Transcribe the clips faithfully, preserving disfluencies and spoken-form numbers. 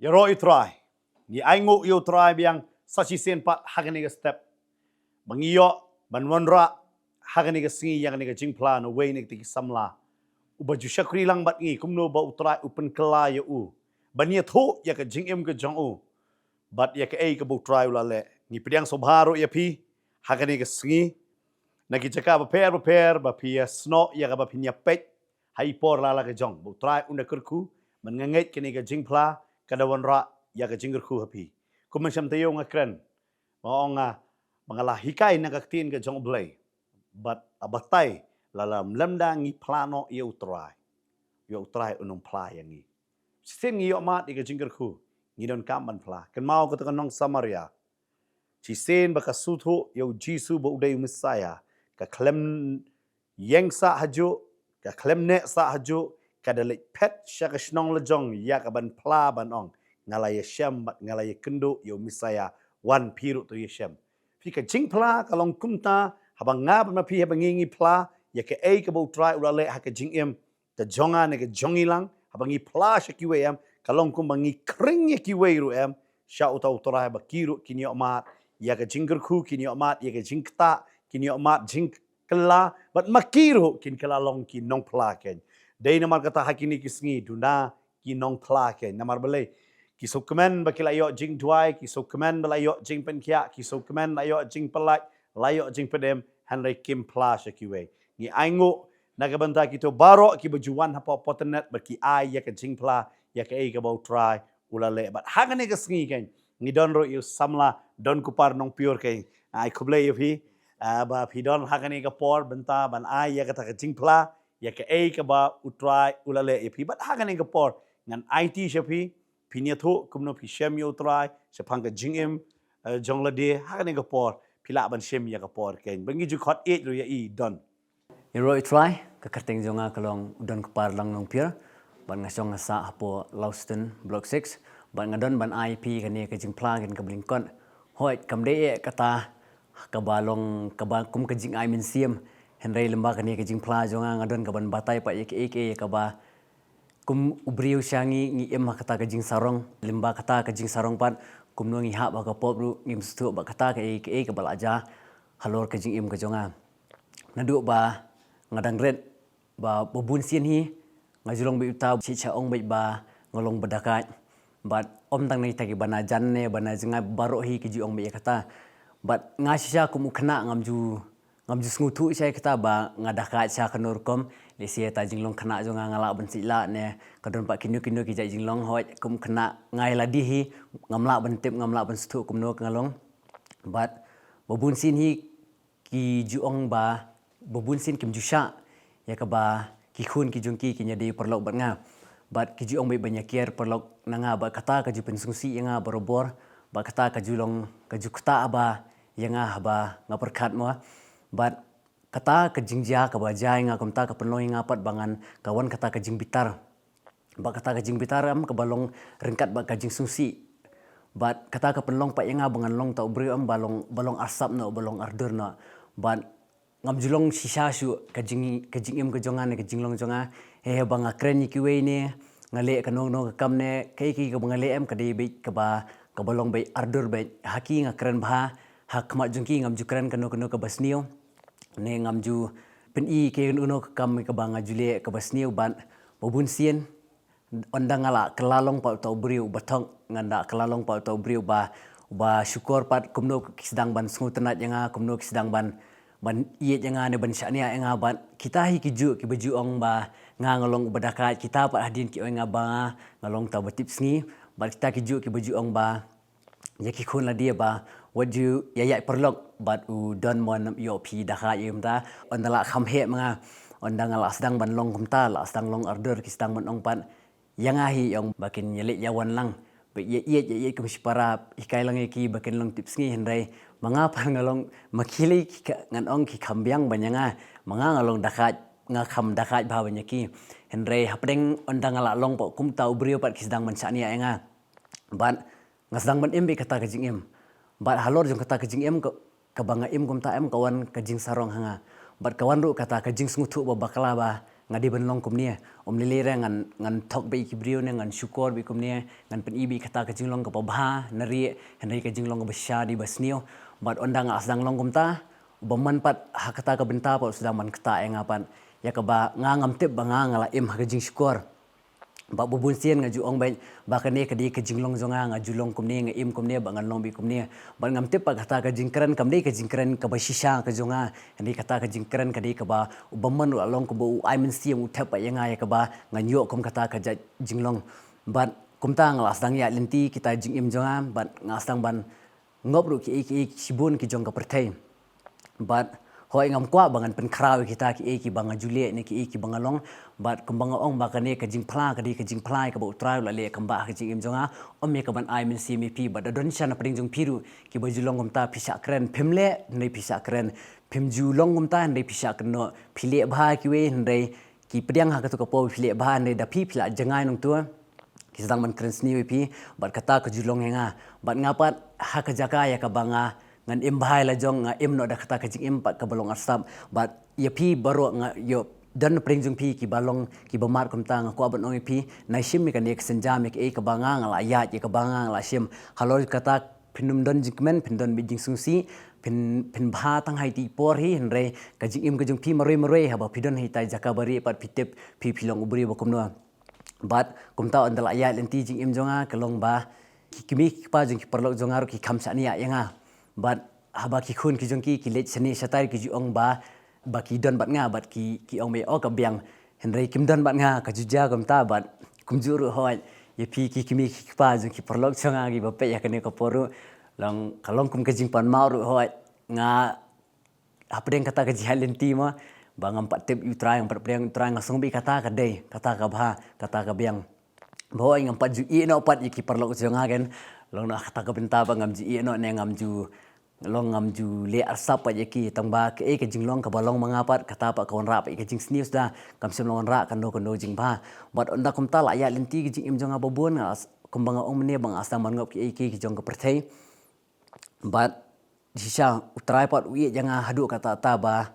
Ïaroh ïa u Trai. Ngi ainguh ïa u Trai biang sa shisien pat ha kane ka step ba ngi ïoh ban wanrah ha kane ka sngi ïa kane ka jingphla na uwei na kita ki samla uba ju shakri lang bad ngi, kumno ba u Trai u pynkylla ïa u ban ïathuh ïa ka jingim ka jong u bad ïa kaei kaba u Trai u la leh. Ngi pdiang sngewbha ruh ïa phi ha kane ka sngi na ki jaka bapher bapher ba phi ïasnoh ïa kaba phin ïapeit ha i por la la ka jong. Ba u Trai un da kyrkhu ban nga ngeit kane ka jingphla ka da wanrah ïa ka jingkyrkhu ha phi. Kum ban shem taïew nga kren, nga ong nga ba nga la hikai na ka ktien ka jong U Blei bad a batai la la mlem da ngi phla noh ïa u Trai, ïa u Trai un ym phla ïa ngi. Shisien ngi ïoh mad ïa ka jingkyrkhu, ngi donkam ban phla. Kynmaw kata ka nong Samaria, shisien ba ka sngewthuh ïa u Jisu ba u dei u Messiah, ka khlem ïeng sah hajuh, ka khlem neh sah hajuh, ka da leit phet sha ka shnong la jong ïa ka ban phla ban ong, nga la ïashem bad nga la ïakynduh ïa u Messiah, wan phi ruh to ïashem. Phi, ka jingphla ka long kumta, haba nga bad ma phi, haba ngi ngi phla ïa kaei kaba u Trai u la leh ha ka jingim ka jong nga ne ka jong ngi lang, haba ngi phla sha kiwei em, ka long kumba ngi khring ïa kiwei ruh em sha uta u Trai ba ki ruh kin ïoh mad ïa ka jingkyrkhu, kin ïoh mad ïa ka jingktah, kin ïoh mad jingkylla, bad ma ki ruh kin kylla long ki nongphla kein. Dei namar kata ha kine ki sngi duna ki nongphla kein. Namar balei? Ki sngewkmen ba ki la ïoh jingduwai, ki sngewkmen ba la ïoh jingpynkhiah, ki sngewkmen la ïoh jingpyllait, la ïoh jingpynim, hynrei kim phla sha kiwei. Ngi ainguh na ka bynta kito baroh kiba ju wan hapoh internet bad ki ai ïa ka jingphla ïa kaei kaba u Trai u la leh. Bad ha kane ka sngi kein ngi don ruh ïa u samla Donkupar Nongpyiur kein. Ai khublei ïa phi, ah, ba phi don ha kane ka por bynta ban ai ïa kata ka jingphla ïa kaei kaba u Trai u la leh ïa phi. Bad ha kane ka por ngan aiti sha phi, phin ïathuh kumno phi shem ïa u Trai shaphang ka jingim, eh, jong lade ha kane ka por, phi lah ban shem ïa ka por kein. Ba ngi ju khot ïeit ruh ïa i Don. Ïaroh ïa u Trai, ka kyrteng jong nga ka long u Donkupar Lang Nongpyiur, bad nga shong nga sah hapoh Lawston Block six, bad nga don ban ai phi kane ka jingphla kein kaba lyngkot. Hooid, kam dei eh kata kaba long kaba kum ka jingai mynsiem, hynrei lyngba kane ka jingphla jong nga nga don kaban batai pat ïa kaei kaei kaba kum u briew sha ngi, ngi im ha kata ka jingsarong, lyngba kata ka jingsarong pat kumno ngi hap ha ka pop ruh ngim sngewthuh ba kata kaei kaei kaba la jia halor ka jingim ka jong nga. Naduh ba nga dang rit ba, ba bun sien hi nga ju long beit uta, shisha ong beit ba nga long ba dakaid. Bad ym tang na kita kiba na jan ne ba na jngai, baroh hi ki ju ong beit ïa kata. Bad nga shisha kum u khynnah ngam ju ngam ju sngewthuh sha ïa kata ba nga dakaid sha kano rukom. Lehse ïa ta jinglong khynnah jong nga nga lah ban sih lah ne ka don pat kino kino ki jait jinglong, hooid kum u khynnah nga ïa lade hi ngam lah ban tip, ngam lah ban sngewthuh kumno ka nga long. Bad ba bun sien hi ki ju ong ba, ba bun sien kim ju shah ïa kaba ki khun ki jong ki kin ïadei paralok bad nga. Bad ki ju ong beit ban ïakiar paralok na nga, bad kata ka ju pynsngewsih ïa nga barabor, bad kata ka ju long ka ju ktah ba ïa nga haba nga pyrkhat mo. Bad kata ka jingjia kaba jia ïa nga kumta ka pynlong ïa nga pat ba ngan ka wan kata ka jingbitar. Bad kata ka jingbitar em kaba long ryngkat bad ka jingsngewsih. Bad kata ka pynlong pat ïa nga ba ngan long uta u briew em ba long, ba long arsap noh, ba long ardur noh. Bad ngam ju long shisha shuh ka jing, ka jingim ka jong nga ne ka jinglong jong nga. Hei hei ba nga kren ïa kiwei ne nga leh kano kano ka kam ne kaei kaei kaba nga leh em ka dei beit kaba, kaba long beit ardur beit ha ki, nga kren bha ha khmat jong ki, ngam ju kren kano kano kaba sniew ne ngam ju pyni kaei kano kano ka kam kaba nga ju leh kaba sniew. Bad ba bun sien ynda nga la kylla long pat uta u briew uba thok, ngan da kylla long pat uta u briew uba, uba shukor pat, kumno ki sdang ban sngewtynnat ïa nga, kumno ki sdang ban, ban ïeit ïa nga ne ban shaniah ïa nga. Bad kita hi ki juh kiba ju ong ba nga, nga long uba dakaid, kita pat hadien ki ong ïa nga ba nga, nga long uta uba tip sngi. Bad kita ki juh kiba ju ong ba ïa ki khun lade ba wat ju ïaid paralok bad u Don mo, ym ïoh phi dakaid ïa kumta. Ynda la kham heh ma nga, ynda nga la sdang ban long kumta, la sdang long ardur, ki sdang ban ong pat ïa nga hi, ong ba kin ïaleit ïawan lang, ba ïa ïeit ïa ïeit kum shipara, hikai lang ïa ki ba kin long tip sngi. Hynrei ma nga pat nga long, ma ki lei ki ka, ngan ong ki kham biang ban ïa nga. Ma nga nga long dakaid, nga kham dakaid bha ban ïa ki. Hynrei hapdeng ynda nga la long pat kumta u briew pat ki sdang ban shaniah ïa nga. Bad nga sdang ban im beit kata ka jingim. Bad halor jong kata ka jingim ka, kaba nga im kumta em ka wan ka jingsarong ha nga. Bad ka wan ruh kata ka jingsngewthuh ba bakla ba nga dei ban long kumne. Ym lei lei re ngan, ngan thok beit ïa ki briew ne ngan shukor beit kumne, ngan pyni beit kata ka jinglong kaba bha, na ri, hynrei ka jinglong kaba shisha dei ba sniew. Bad ynda nga la sdang long kumta, u bymman pat ha kata ka bynta pat u sdang ban ktah ïa nga pat. Ïa kaba nga ngam tip ba nga nga la im ha ka jingshukor. Bad ba bun sien nga ju ong beit ba kane ka dei ka jinglong jong nga, nga ju long kumne, nga im kumne, ba ngan long beit kumne. Bad ngam tip ba kata ka jingkren kam dei ka jingkren kaba shisha ka jong nga. Hynrei kata ka jingkren ka dei kaba u bymman u la long kumba u ai mynsiem, u thep pat ïa nga ïa kaba ngan ïoh kum kata ka jait jinglong. Bad kumta nga la sdang ïaid lynti kita jingim jong nga, bad nga la sdang ban ngop ruh kiei kiei shibun ki jong ka pyrthei. Bad hooid, ngam kwah ba ngan pynkhraw ïa kita kiei kiba nga ju leh ne kiei kiba nga long. Bad kumba nga ong ba kane ka jingphla ka dei ka jingphla kaba U Trai u la leh kaba ha ka jingim jong nga, ym ïa kaban ai mynsiem ïa phi. Bad da don shisha na pdeng jong phi ruh kiba ju long kumta, phi shah kren, phim leh hynrei phi shah kren, phim ju long kumta hynrei phi shah kynnoh, phi leh bha kiwei hynrei ki pdiang ha kato ka por phi leh bha hynrei da phi, phi la jngai nangta, ki sdang ban kren sniew ïa phi. Bad kata ka ju long ïa nga. Bad nga pat ha ka jaka ïa kaba nga, ngan im bha ïa la jong, nga im noh da kata ka jingim pat kaba long arsap. Bad ïa phi baroh, nga ïoh don na pdeng jong phi kiba long, kiba mad kumta, nga kwah ban ong ïa phi, nai shim ïa kane ka sienjam ïa kaei kaba nga nga la ïaid, ïa kaba nga nga la shim. Halor kata phin ym don jingkmen, phin don beit jingsngewsih, phin, phin bha tang ha itei i por hi, hynrei ka jingim ka jong phi marwei marwei haba phi don ha itai i jaka barieh pat phi tip phi, phi long u briew ba kumno. Bad kumta ynda la ïaid lynti jingim jong nga ka long ba ki kmie ki kpa jong ki paralok jong nga ruh ki kham shaniah ïa nga. Bad haba ki khun ki jong ki ki leit shane shatai ki ju ong ba, ba ki don bad nga, bad ki, ki ong ba, o ka biang. Hynrei kim don bad nga, ka ju jia kumta. Bad kumjuh ruh hooid ïa phi ki kmie ki kpa jong ki paralok jong nga kiba peit ïa kane ka por ruh, long, ka long kum ka jingpanmaw ruh hooid. Nga hapdeng kata ka jingïaid lynti mo, ba ngam pat tip ïa U Trai, ngam pat pdiang ïa U Trai, nga sngew beit kata ka dei, kata ka bha, kata ka biang. Ba hooid ngam pat ju ïeh noh pat ïa ki paralok jong nga, kan long na kata ka bynta ba ngam ju ïeh noh ne ngam ju, long, ngam ju leh arsap pat ïa ki, tang ba kaei ka jinglong kaba long ma nga pat, kata pat ka wanrah pat ïa ka jingsniew suda, kam shym la wanrah kano kano jingbha. Bad ynda kumta la ïaid lynti ka jingim jong nga ba bun, nga s-, kumba nga ong mynne ba nga sdang ban ngop kiei kiei ki jong ka pyrthei. Bad shisha U Trai pat u ïeit ïa nga haduh katta katta ba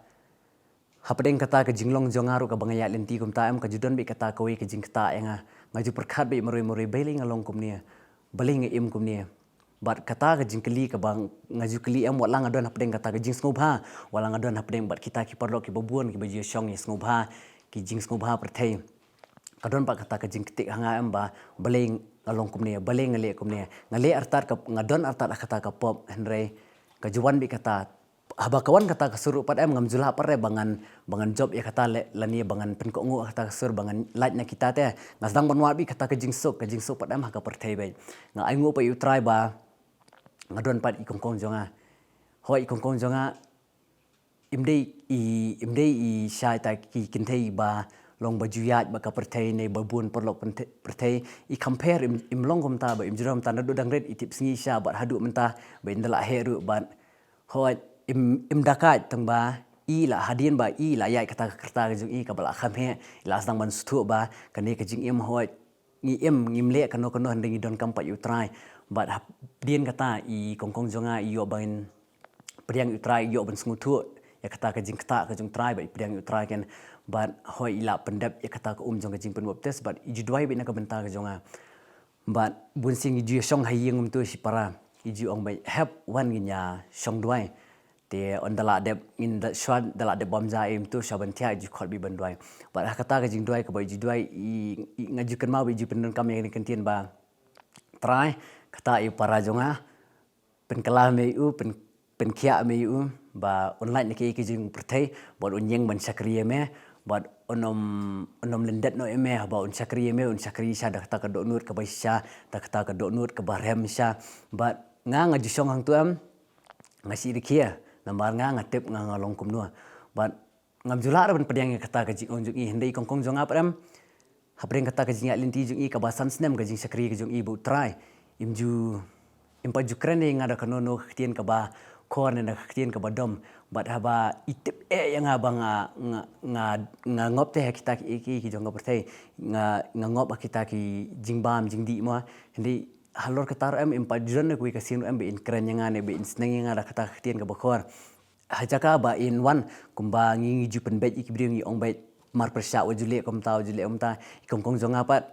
hapdeng kata ka jinglong jong nga ruh kaba nga ïaid lynti kumta, em, ka ju don beit kata kawei ka jingktah ïa nga. Nga ju pyrkhat beit marwei marwei, balei nga long kumne, balei nga im kumne. Bad kata ka jingkylli kaba nga ju kylli, em, wat la nga don hapdeng kata ka jingsngewbha, wat la nga don hapdeng bad kita ki paralok kiba bun kiba ju shong ïa sngewbha, ki jingsngewbha pyrthei, ka don pat kata ka jingktik ha nga, em, ba balei nga long kumne, balei nga leh kumne. Nga leh artat ka, nga don artat ha kata ka pop, hynrei ka ju wan beit kata. Haba ka wan kata ka sur ruh pat, em, ngam ju lah pat re ba ngan, ba ngan jop ïa kata le, lane ba ngan pynkohnguh ha kata ka sur ba ngan lait na kita te. Nga sdang ban wad beit kata ka jingsuk, ka jingsuk pat, em, ha ka pyrthei beit. Nga ainguh pat ïa U Trai ba nga don pat i kongkong jong nga. Hooid, i kongkong jong nga im dei i, im dei i sha ita ki kynthei ba long ba ju ïaid bad ka pyrthei ne ba bun paralok pyrthei, pyrthei. I compare, im, im long kumta, ba im ju don kumta naduh dang rit i tipsngi sha bad haduh mynta ba in da la heh ruh. Bad hooid, im, im da kait, tang ba i la, hadien ba i la ïaid kata ka rta ka jong i kaba la kham heh, i la sdang ban sngewthuh ba kane ka jingim, hooid, ngi im, ngim leh kano kano hynrei ngi donkam pat ïa U Trai. Bad hapdeng kata i kongkong jong nga i ïoh ban pdiang ïa U Trai, i ïoh ban sngewthuh ïa kata ka jingktah ka jong U Trai, bad i pdiang ïa U Trai, kan. Bad hooid, i la pyndep ïa kata ka um jong ka jingpynbaptis, bad i ju duwai beit na ka bynta ka jong nga. Bad bun sien ngi ju ïa shong ha ïing kumto shipara, i ju ong beit, hep wan ngin ïa shong duwai. Te ynda la dep, ngin da, shuwa da la dep bam ja, em, to shuwa ban thiah i ju khot beit ban duwai. Bad ha kata ka jingduwai kaba i ju duwai, i, i, nga ju kynmaw beit, i ju pyndonkam ïa kane ka ktien ba, Trai, kata ïa u para jong nga, pynkylla me ïa u, pyn, pynkhiah me ïa u, ba un lait na kiei kiei ki jong ka pyrthei, bad un ïeng ban shakri ïa me, bad un ym, un ym lyndet noh ïa me, haba un shakri ïa me un shakri sha da kata ka dohnud kaba shisha, da kata ka dohnud kaba rhem shisha. Bad nga, nga ju shong hangto, em, nga shu rkhie, namar nga, nga tip nga, nga long kumno. Bad ngam ju lah re ban pdiang ïa kata ka jingong jong i, hynrei i kongkong jong nga pat, em, hapdeng kata ka jingïaid lynti jong i kaba san snem ka jingshakri ka jong i bad U Trai, im ju, im pat ju kren ïa nga da kano kano ka ktien kaba khor ne da ka ktien kaba dom. Bad haba i tip eh ïa nga ba nga, nga, nga, nga ngop te ha kita kiei kiei ki jong ka pyrthei, nga, nga ngop ha kita ki jingbam jingdih mo, hynrei halor kata ruh, em, im pat ju don kawei ka sien ruh, em, ba in kren ïa nga ne ba in sneng ïa nga da kata ka ktien kaba khor. Ha jaka ba in wan, kumba ngi, ngi ju pynbeit ïa ki briew, ngi ong beit, mar pyrshah wa ju leh kumta, wa ju leh kumta, i kongkong jong nga pat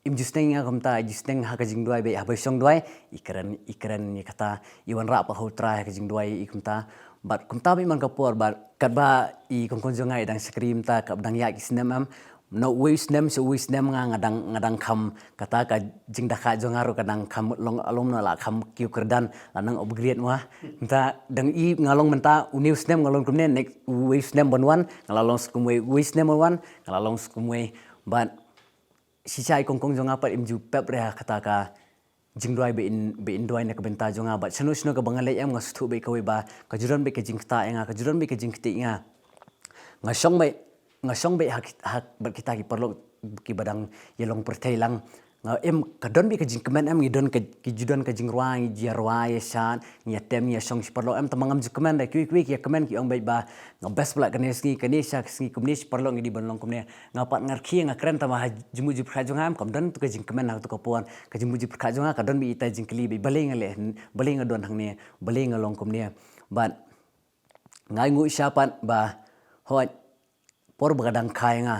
im ju sneng ïa nga kumta, i ju sneng ha ka jingduwai, bad haba i shong duwai i kren, i kren ïa kata, i wanrah pat ha u Trai ha ka jingduwai i kumta. Bad kumta bad man ka por, bad katba i kongkong jong nga i dang shakri mynta, katba dang ïaid ki snem em, na uwei u snem sha uwei u snem nga, nga dang, nga dang kham, kata ka jingdakha jong nga ruh ka dang kham long, long na la kham kiew kyrdan, la nang upgrade mo. Mynta dang i nga long mynta une u snem nga long kumne, next uwei u snem ban wan nga la long skum wei, uwei u snem ban wan nga la long skum wei. Bad shisha i kongkong jong nga pat im ju pep re ha kata ka jingduwai ba in, ba in duwai na ka bynta jong nga. Bad shano shano kaba nga leit em, nga sngewthuh bad kawei ba ka ju don bad ka jingktah ïa nga, ka ju don bad ka jingktieh ïa nga. Nga shong bad, nga shong bad ha ki, ha bad kita ki paralok kiba dang ïalong pyrthei lang. Nga em, ka don bad ka jingkmen em, ngi don ka, ki ju don ka jingrwai, ngi ju ïarwai ïashad, ngi ïatem, ngi ïashong shi paralok em, tang ba ngam ju kmen da kiwei kiwei ki ïakmen, ki ong bad ba nga best palat kane sngi, kane sha sngi kumne shi paralok ngi dei ban long kumne. Nga pat nga rkhie, nga kren, tang ba ha jingmut jingpyrkhat jong nga em, kam don tu ka jingkmen ha tu ka por. Ka jingmut jingpyrkhat jong nga ka don bad ita i jingkylli bad balei nga leh, balei nga don hangne, balei nga long kumne. Bad nga ainguh shisha pat ba, hooid, por ba ka dang kha ïa nga,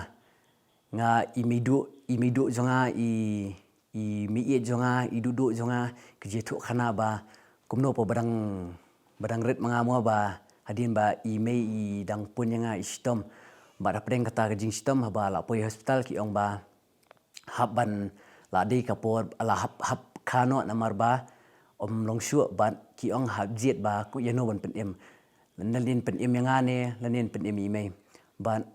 nga i meiduh, i meiduh jong nga, i, i meiieit jong nga, i duh duh jong nga, ki ju ïathuh khana ba kumno pat ba dang, ba dang rit ma nga mo, ba hadien ba i mei i dang pun ïa nga i shitom. Bad hapdeng kata ka jingshitom, haba la poi hospital ki ong ba hap ban, la dei ka por, la hap, hap kha noh namar ba ym long shuh, bad ki ong hap jied ba kum ïano ban pynim, lane pynim ïa nga ne lane pynim ïa i mei. Bad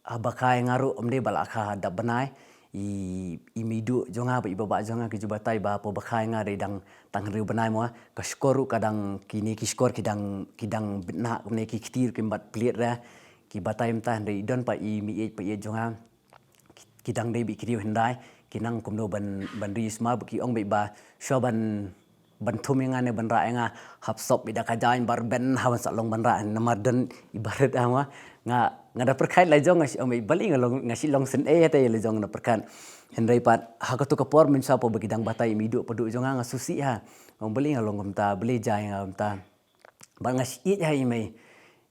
haba kha ïa nga ruh ym dei ba la kha dap bnai. I, i meiduh jong nga bad i baba jong nga ki ju batai ba por ba kha ïa nga dei dang tang hynriew bnai mo. Ka shkor ruh ka dang, kine ki shkor ki dang, ki dang bit nah kumne, ki kti ruh kim pat plie re. Ki batai mynta hynrei i don pat i meiieit paieit jong nga, ki, ki dang dei bad ki riew hyndai, ki nang kumno ban, ban ri sumar, bad ki ong bad ba shuwa ban, ban thum ïa nga ne ban rah ïa nga, hap sop bad da ka jaiñ ba rben ha ban sa long ban rah, namar don i ba rit ha mo. Nga, nga da pyrkhat la jong, nga shu ong bad balei nga long, nga shu long sngewsih ïa te, la jong nga da pyrkhat. Hynrei pat ha katu ka por mynshwa por ba ki dang batai i meiduh paduh jong nga, nga sngewsih ha. Nga ong balei nga long kumta, balei jia ïa nga kumta. Bad nga shu ïeit ha i mei.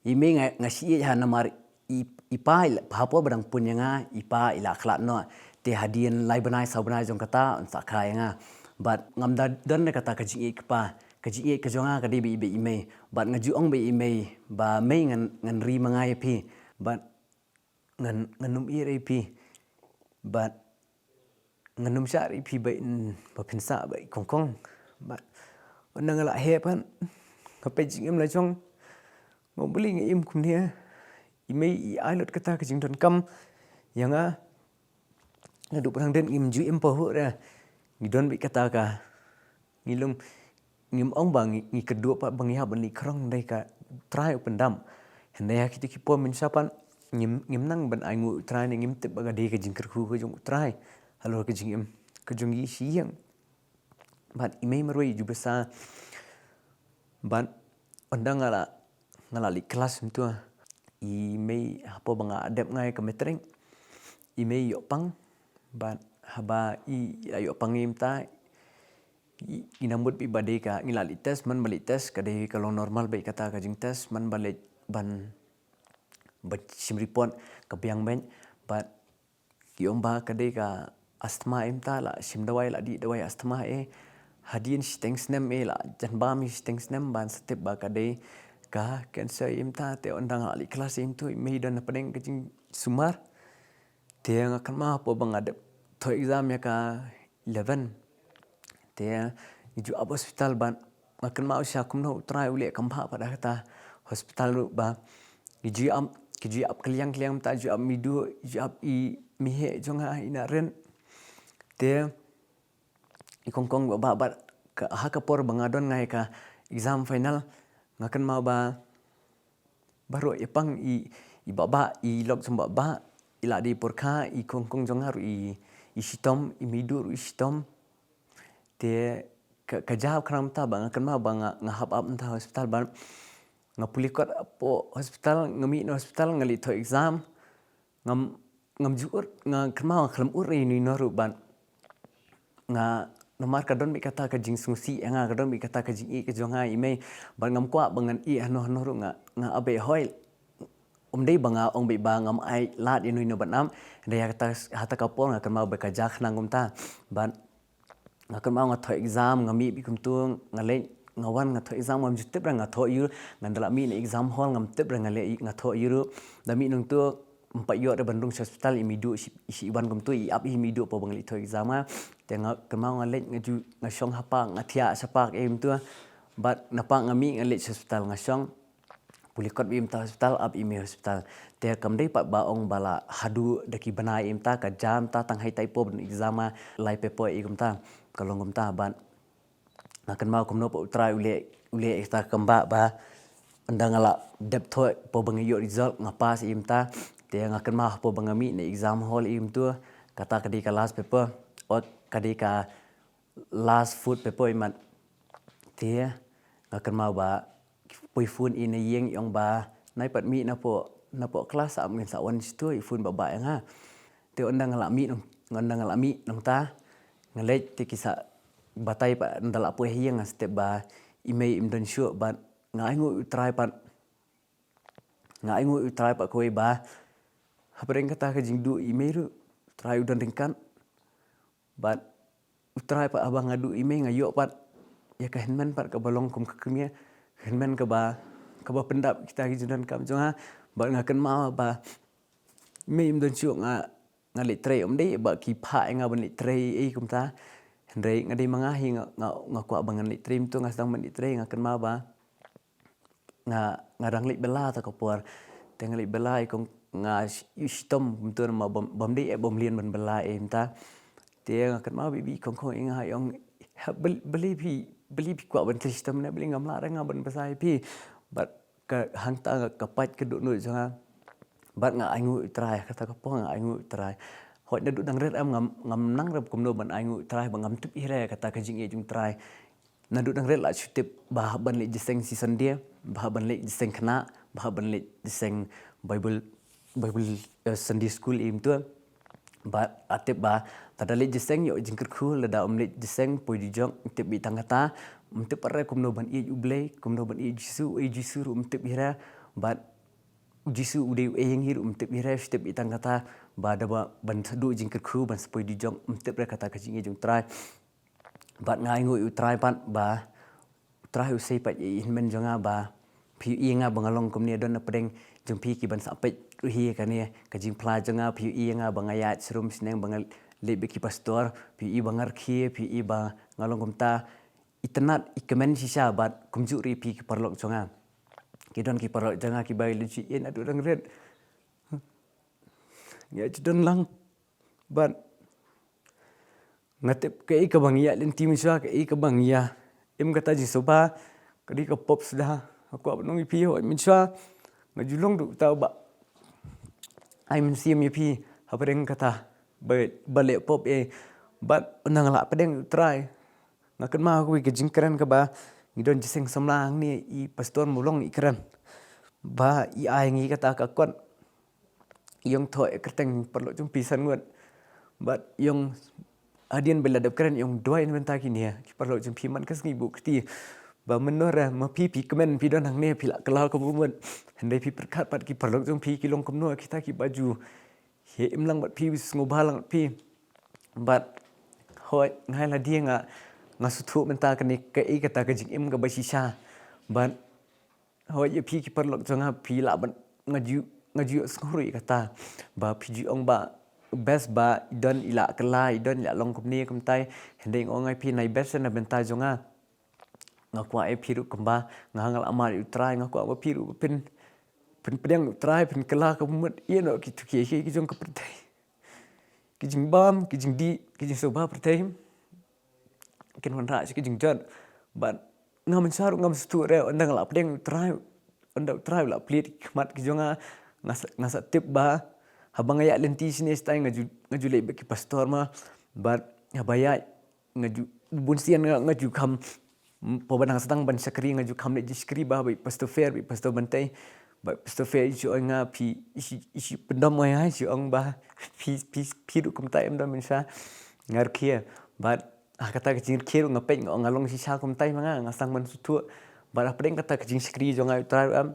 I mei nga, nga shu ïeit ha namar i, i pa i la, ha por ba dang pun ïa nga, i pa i la khlad noh. Te hadien lai bnai saw bnai jong kata un sa kha ïa nga. Bad ngam da don re kata ka jingïeit kpa. Ka jingïeit ka jong nga ka dei bad i, bad i mei. Bad nga ju ong bad i mei ba mei ngan, ngan ri ma nga ïa phi. Bad ngan, ngan ym ïeit ïa phi. Bad ngan ym shah ïa phi ba in, ba phin sah bad i kongkong. Bad ynda nga la heh pat, nga peit jingim la jong, nga ong balei nga im kumne. I mei i ai lut kata ka jingdonkam ïa nga. Naduh pyrshang dien ngim ju im pahuh re. Ngi don bad kata ka, ngi lum, ngim ong ba ngi, ngi kyrduh pat ba ngi hap ban leit khrong, hynrei ka Trai u pyndam. Hynrei ha kito ki por mynshwa pat ngim, ngim nang ban ainguh u Trai ne ngim tip ba ka dei ka jingkyrkhu ka jong u Trai halor ka jingim ka jong ngi shi ïing. Bad i mei marwei i ju basa. Bad ynda nga la, nga la leit klas mynta, i mei ha por ba nga dep nga ïa ka matric, i mei i ïoh pang. Bad haba i la ïoh pang i mynta, i, i nang mut bad ba dei ka, ngi la leit test, man ba leit test ka dei ka long normal bad kata ka jingtest, man ba leit ban, ban shim report ka biang bad, bad ki ong ba ka dei ka asthma i mynta, la shim dawai, la dih dawai asthma eh. Hadien shiteng snem eh, la jan bam shiteng snem ban sa tip ba ka dei ka cancer i mynta. Te ynda nga la leit klas i mynta, i mei i don hapdeng ka jingsumar. Te nga kynmaw ha por ba nga dep thoh exam ïa ka eleven. Te ngi ju ap hospital bad nga kynmaw shisha kumno u Trai u leh kham bha pat ha kata hospital ruh ba ngi ju ap, ki ju ap kylliang kylliang mynta, ju ap meiduh, ju ap i mei heh jong nga i Naren. Te i kongkong baba bad ka, ha ka por ba nga don nga ïa ka exam final, nga kynmaw ba baroh ïa pang i, i baba, i lok jong baba i la dei pyrkhat, i kongkong jong nga ruh i, i shitom, i meiduh ruh i shitom. Te ka, ka jia khnang mynta ba nga kynmaw ba nga, nga hap ap mynta hospital bad nga pule kot hapoh hospital, nga mih na hospital, nga leit thoh exam. Ngam, ngam ju ur, nga kynmaw nga khlem ur ïa ino ino ruh bad nga, namar ka don bad kata ka jingsngewsih ïa nga, ka don bad kata ka jingïeit ka jong nga ïa i mei. Bad ngam kwah ba ngan ïeh hano hano ruh, nga, nga ap bad hoi. ym dei ba nga ong beit ba ngam ai lad ïa uno uno ban ap. Hynrei ha kata, ha kata ka por nga kynmaw ba ka jia khnang kumta. Bad nga kynmaw nga thoh exam, nga mih beit kumtu, nga leit, nga wan, nga thoh exam, ngam ju tip re nga thoh ïa u, nga da la mih na exam hall, ngam tip re nga leit, nga thoh ïa u. Da mih nangtu, ym pat ïoh re ban rung sha hospital, i mih duh shi, shi wan kumtu, i ap i mih duh hapoh ba nga leit thoh exam nga. Te nga kynmaw nga leit, nga ju, nga shong ha park, nga thiah sha park, eh, kumtu. Bad na park nga mih, nga leit sha hospital, nga shong. Pule kot beit mynta hospital, ap i mih hospital. Te kam dei pat ba ong ba la haduh da ki bnai mynta, ka jia mynta tang haitai paw ban exam, lai paper i kumta, ka long kumta. Bad nga kynmaw kumno pat U Trai u leh, u leh ïa kata kam ba, ba ynda nga la dep thoh paw ba nga ïoh result, nga pass i mynta. Te nga kynmaw paw ba nga mih na exam hall i kumtu, kata ka dei ka last paper, ot ka dei ka last fourth paper i mat. Te nga kynmaw ba poi phone i na ïing, i ong ba nai pat mih napoh, napoh class, am ngin sa wan sha tu, i phone ba ba ïa nga. Te ynda nga la mih nang, ynda nga la mih nangta, nga leit te ki sa batai pat, ynda la poi ha ïing nga sa tip ba i mei im don shuh. Bad nga ainguh U Trai pat, nga ainguh U Trai pat kawei ba hapdeng kata ka jingduh i mei ruh, U Trai u don ryngkat. Bad U Trai pat, haba nga duh i mei nga ïoh pat ïa ka hynmen pat kaba long kum ka kmie, ka hynmen kaba, kaba pyndap kita ki jingdonkam jong nga. Bad nga kynmaw ba i mei im don shuh, nga, nga leit trei, ym dei ba ki phah ïa nga ban leit trei ei kumta. Hynrei nga dei ma nga hi, nga, nga, nga kwah ba ngan leit trei, mynta nga sdang ban leit trei, nga kynmaw ba nga, nga dang leit bylla ta ka por. Te nga leit bylla i kong, nga shi-, shitom kumtu namar bym, bym dei eh bym lien ban bylla eh mynta. Te nga kynmaw beit beit i kong kong i nga, i ong, "Balei, balei phi, balei phi kwah ban trei shitom ne, balei ngam lah re nga ban bylla ïa phi?" Bad ka hangta ka pait ka dohnud jong nga. Bad nga ainguh U Trai, kata ka por nga ainguh U Trai. Hooid naduh dang rit em ngam, ngam nang re kumno ban ainguh U Trai, ba ngam tip hi re kata ka jingïeit jong U Trai. Naduh dang rit la shu tip ba hap ban leit jingïaseng shi Sunday, ba hap ban leit jingïaseng khynnah, ba hap ban leit jingïaseng Bible, Bible, eh, Sunday school im tu. Bad la tip ba lada leit jingïaseng ïoh jingkyrkhu, lada ym leit jingïaseng poi dujok, ym tip beit tang kata, ym tip pat re kumno ban ïeit U Blei, kumno ban ïeit U Jisu, ïeit U Jisu ruh ym tip hi re. Bad U Jisu u dei uei ïa ngi ruh ym tip hi re, shu tip beit tang kata ba da ba ban sa duh jingkyrkhu, ban sa poi dujok, ym tip re kata ka jingïeit jong U Trai. Bad nga ainguh ïa U Trai pat ba U Trai u sei pat ïa i hynmen jong nga ba phi ïohi ïa nga ba nga long kumne, don na pdeng jong phi ki ban sa peit ruh hi ïa kane ka jingphla jong nga, phi ïohi ïa nga ba nga ïaid sharum shnong, ba nga leit bad ki pastor, phi ïohi ba nga rkhie, phi ïohi ba nga long kumta, itynnad, i kmen shisha. Bad kumjuh ruh ïa phi ki paralok jong nga. Ki don ki paralok jong nga kiba ïa lynti ïa naduh dang rit. Nga ju don lang. Bad nga tip kaei kaba ngi ïa lynti mynshuwa, kaei kaba ngi ïa im kata jingsngewbha, ka dei ka pop suda. Nga kwah ban ong ïa phi, hooid mynshuwa nga ju long ruh uta uba ai mynsiem ïa phi hapdeng kata ba, ba leh pop eh. Bad ynda nga lah pdeng U Trai, nga kynmaw kawei ka jingkren kaba ngi don jingïaseng samla hangne, i pastor Mawlong i kren ba i ai ngi kata ka kot, i ong thoh ïa kyrteng paralok jong phi san ngut. Bad i ong hadien ba la dep kren i ong duwai na bynta kine ki paralok jong phi man ka sngi buh kti, ba mynno re ma phi phi kmen, phi don hangne, phi lah kylla kaba mut, hynrei phi pyrkhat pat ki paralok jong phi ki long kumno, kita kiba ju ïa im lang bad phi, sngewbha lang bad phi. Bad hooid nga ïa lade nga, nga sngewthuh mynta kane kaei kata ka jingim kaba shisha. Bad hooid ïa phi ki paralok jong nga, phi lah ban, nga ju, nga ju ïohsngew ruh ïa kata ba phi ju ong ba best ba i don i lah kylla, i don i lah long kumne kumtai. Hynrei nga ong ïa phi, nai best na bynta jong nga. Nga kwah ïa phi ruh kumba nga, nga lah mad ïa U Trai, nga kwah ba phi ruh phin, phin pdiang ïa U Trai, phin kylla kaba mut ïa no ki, ki, ki, ki jong ka pyrthei. Ki jingbam, ki jingdih, ki jingsngewbha pyrthei kin wanrah sha ki jingjot. Bad nga mynshuwa ruh ngam sngewthuh re, ynda nga lah pdiang U Trai, ynda U Trai u lah plie ki khmat ki jong nga, nga sa, nga sa tip ba haba nga ïa lynti shane shatai nga ju, nga ju leit bad ki pastor ma. Bad haba ïa nga ju, bun sien nga, nga ju kham, mm, pynban ba nga sdang ban shakri nga ju kham leit jingshakri, ba, ba pastor Fair, ba pastor Bantai, ba pastor Fair i shu ong nga phi, i shu, i shu pyndom ïa nga, i shu ong ba phi, phi, phi ruh kumta em da mynshuwa. Nga rkhie, bad ha kata ka jingrkhie ruh nga peit nga ong nga long shisha kumtai ma nga, nga sdang ban sngewthuh. Bad hapdeng kata ka jingshakri jong nga ïa U Trai ruh em,